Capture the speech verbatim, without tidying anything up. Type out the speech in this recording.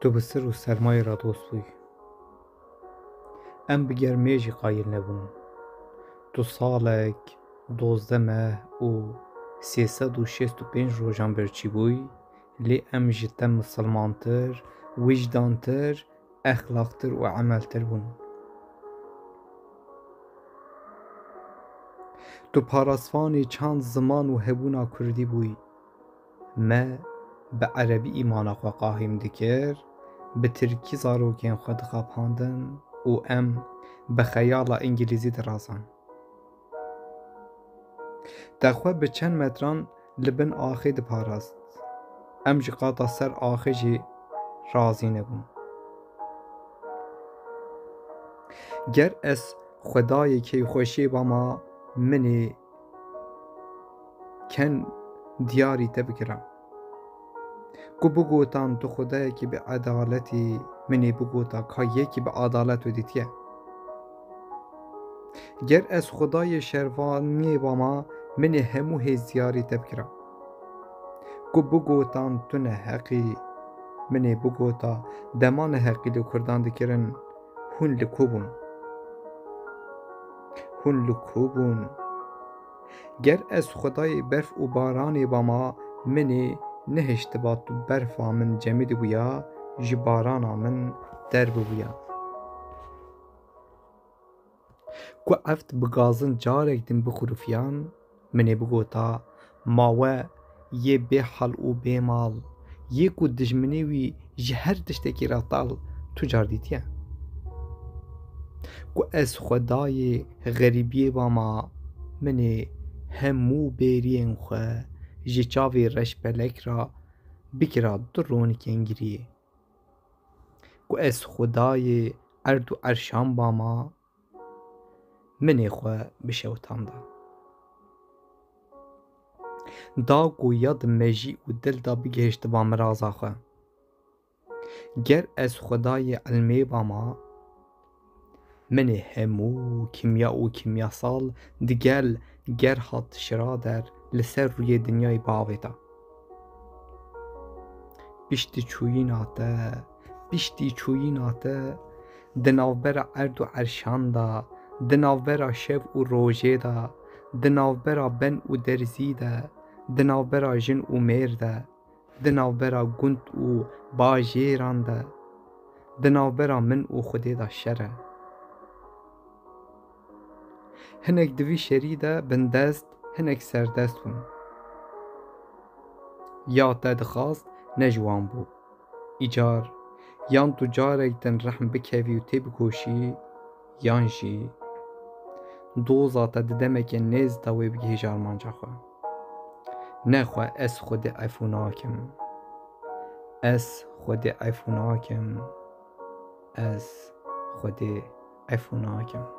Tu bi sir û sermayê re dost bûyî. Em bi germê jî qayîl nebûn. Tu salek, dozdeh meh û sê sed û şêst û pênc rojan birçî bûyî, lê em ji te misilmantir, wijdantir, exlaqtir û emeltir bûn. Tu parasvanê çand, ziman û hebûna kurdî bûyî. Me bi erebî îmana xwe qahîm dikir, bi tirkî zarokên xwe dixapandin û em bi xeyala îngilîzî dirazan. Te xwe bi çend metran li bin axê diparast. Em ji qata ser axê jî razî nebûn. Ger ez Xwedayê keyxweşiyê bama, min ê ken diyarî te bikira. Ku bigotan tu Xwedayekî bi edaletî, min ê bigota ka yekî bi adalet we dîtiye. Ger ez Xwedayê şervaniyê bama, min ê hemû hêzdiyarî te bikira. Ku bigotan tu neheqî, min ê bigota dema neheqî li Kurdan dikirin, hûn li ku bûn? Hûn li ku bûn? Ger ez Xwedayê berf û baranê bama, min ê nehiştiba tu berfa min cemidibûya, ji barana min derbibûya. Ku eft bi gazin carek din bixurufiyan, min ê bigota, ma we yê bêhal û bêmal, yê ku dijminê wî ji her tiştekî re tal, tu car dîtiye? Ku ez Xwedayê xerîbiyê bama, min ê hemû bêriyên xwe ji çavê reşbelek re bikira du ronikên giriyê. Ku ez Xwedayê erd û erşan bama, min ê xwe bi şewtan da. Da ku ya di mejî û dil de bigihiştiba miraza xwe. Ger ez Xwedayê ilmê bama, min ê hemû kimya û kimyasal digel gerha tişra der li ser rûyê dinyayê biavêta. Piştî çûyîna te, piştî çûyîna te, di navbera erd û erşan de, di navbera şev û rojê de, di navbera ben û derzî de, di navbera jin û mêr de, di navbera gund û bajêran de, di navbera min û Xwedê de şer e. Hinek di vî şerî de bindest, hinek serdest bûn. Ya te dixwast ne ji wan bû. Îcar, yan tu carek din rehm bikevî û têbikoşî, yan jî doza te di demeke nêz de wê bigihîje armanca xwe. Nexwe ez Xwedê efû nakim. Ez Xwedê efû nakim. Ez Xwedê efû nakim.